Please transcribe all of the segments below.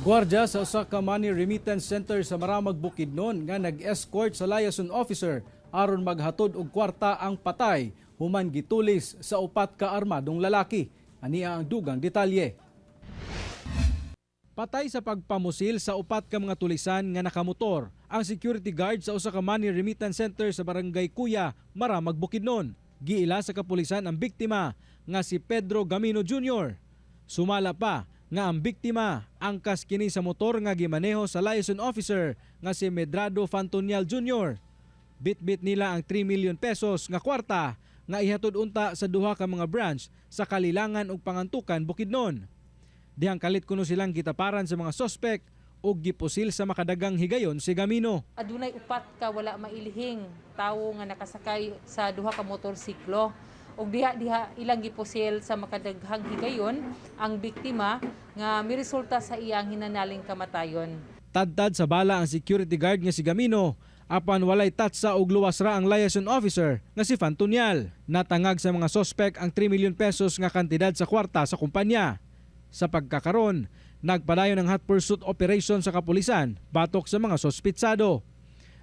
Gwardiya sa usa ka money remittance center sa Maramag, Bukidnon nga nag-escort sa liaison officer aron maghatod og kwarta ang patay human gitulis sa upat ka armadong lalaki. Ania ang dugang detalye. Patay sa pagpamusil sa upat ka mga tulisan nga nakamotor ang security guard sa usa ka money remittance center sa Barangay Kuya, Maramag, Bukidnon. Giila sa kapulisan ang biktima nga si Pedro Gamino Jr. Sumala pa nga ang biktima angkas kini sa motor nga gimaneho sa liaison officer nga si Medrado Fantonial Jr. Bitbit nila ang 3 million pesos nga kwarta nga ihatod unta sa duha ka mga branch sa Kalilangan ug Pangantukan, Bukidnon. Dihang kalit kuno silang gitaparan sa mga sospek ug gipusil sa makadagang higayon si Gamino. Adunay upat ka wala mailihing tawo nga nakasakay sa duha ka motorsiklo. Ug diha diha ilang gipusil sa makadaghang higayon ang biktima nga miresulta sa iyang hinanaling kamatayon. Tadtad sa bala ang security guard nga si Gamino apan walay tatsa og luwas ra ang liaison officer nga si Fantonial. Natangag sa mga sospek ang 3 million pesos nga kantidad sa kwarta sa kumpanya. Sa pagkakaron, nagpadayon ang hot pursuit operation sa kapulisan batok sa mga sospitsado.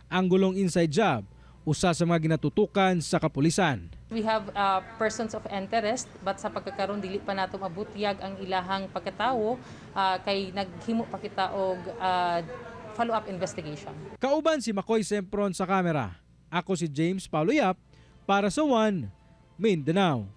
Ang gulong inside job, usa sa mga ginatutukan sa kapulisan. We have persons of interest, but sa pagkakaron dili pa nato mabutyag ang ilahang pagkatawo kay naghimo pa kita og follow-up investigation. Kauban si Makoy Sempron sa kamera. Ako si James Paulo Yap para sa One Mindanao.